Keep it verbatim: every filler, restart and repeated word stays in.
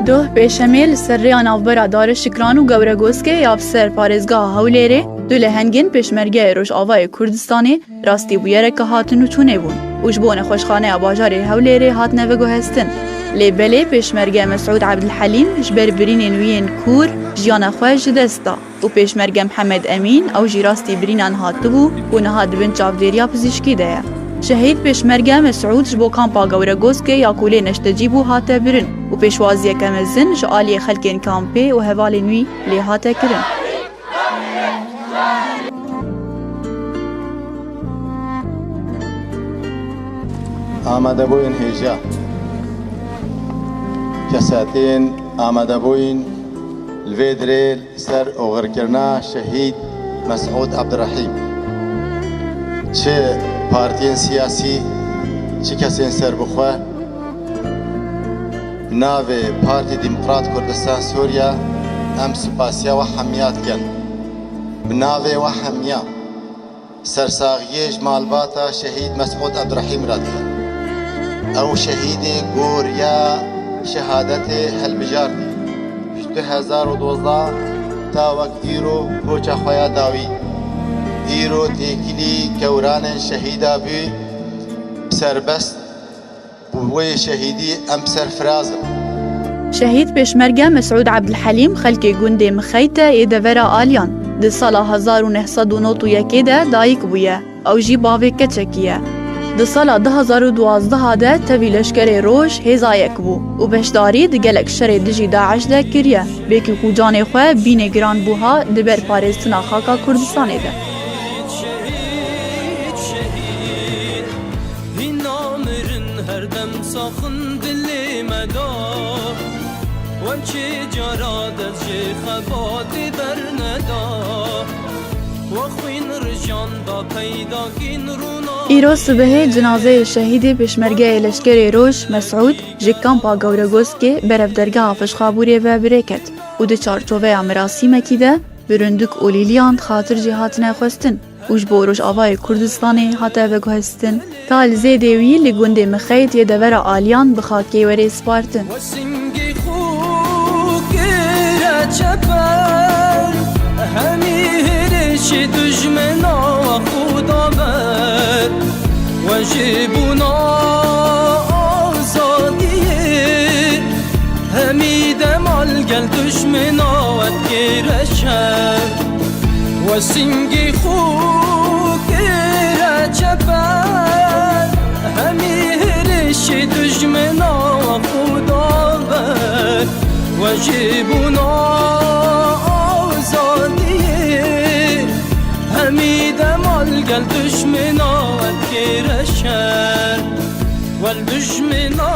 Doh pêşemê li ser rêya navbera Dare Şikran û Gewregoskê ya bi ser parêzgeha Hewlêrê du lehengên Pêşmergeyê Rojavayê Kurdistanê rastî bûyereke hatin û çûnê bûn û ji bo nexweşxaneya bajarê Hewlêrê hatine veguhestin. Lê belê Pêşmerge Mesûd Ebdilhelîm ji ber birînên wî yên kûr jiyana xwe ji dest da û Pêşmerge Mihemed Emîn, ew jî rastî birînan hatibû û niha di bin çavdêriya pizîşkî de ye. Şehîd Pêşmerge Mesûd ji bo kampa Gewregoskê ya ku lê neştecî bû hate birin û pêşwaziyeke mezin ji aliyê xelkên kampê û hevalên wî lê hate kirin. Amadebûyên hêja. Kesetên amadebûyên li vê dirê li ser oxirkirina şehîd Mesûd Ebdirehîm. Çi partiyên siyasî, çi kesên serbixwe, bi navê Partî Demokrat Kurdistan Sûriye em spasiya we hemiya dikin. Bi navê we hemiya sersaxiyê ji malbata şehîd Mesûd Ebdirehîm re dikin. Ew şehîdê goriya şehadetê helbijartî. Ji du hezar û dozdeh ta wek îro koça xwe ya dawî. Îro têkilî kewranên şehîda bû, bi serbest bû wê şehîdî em bi ser firaz in. Şehîd Pêşmerge Mesûd Ebdilhelîm xelkê gundê Mixeyte yê devera Aliyan. Di sala hezar û neh sed û nod û yekê de dayik bûye. Ew jî bavê keçekî ye. Di sala du hezar û duwazdeh de tevî leşkerê Roj hêza yek bû û beşdarî di gelek şerê dijî DAIŞ de kiriye. Bêkî ku canê xwe bînê giranbûha di ber parêztina xaka Kurdistanê de. Hîna mirin her dem sax in dilê me de. Wan çê cara dest ji xebatê berneda. Wa xwîn rijan da peyda kîn rûna. Îro sibehê cinazeyê şehîdê Pêşmergeyê Leşkerê Roj Mesûd ji kampa Gewregoskê berev dergeha Fişxabûrê ve bi rê ket û di çarçoveya merasîmekî de bi rindûk û lîliyan xatir jî hatine xwestin û ji bo Rojavayê Kurdistanê hate veguhestin, ta li zêdê wî li gundê Mixeyt yê devera Aliyan bi xakê were spartin. We singê xwe kire çeper, hemî hêrişê dijmena we xwe da ber. We ji bona azadiyê hemî dema li gel dijmena we dikêre şer. We singê xwe kire çeper, hemî hêrişê dijmena we xwe da ber. We ji bona azadiyê hemî dema li gel dijmena we dikêre şer. We li dijmena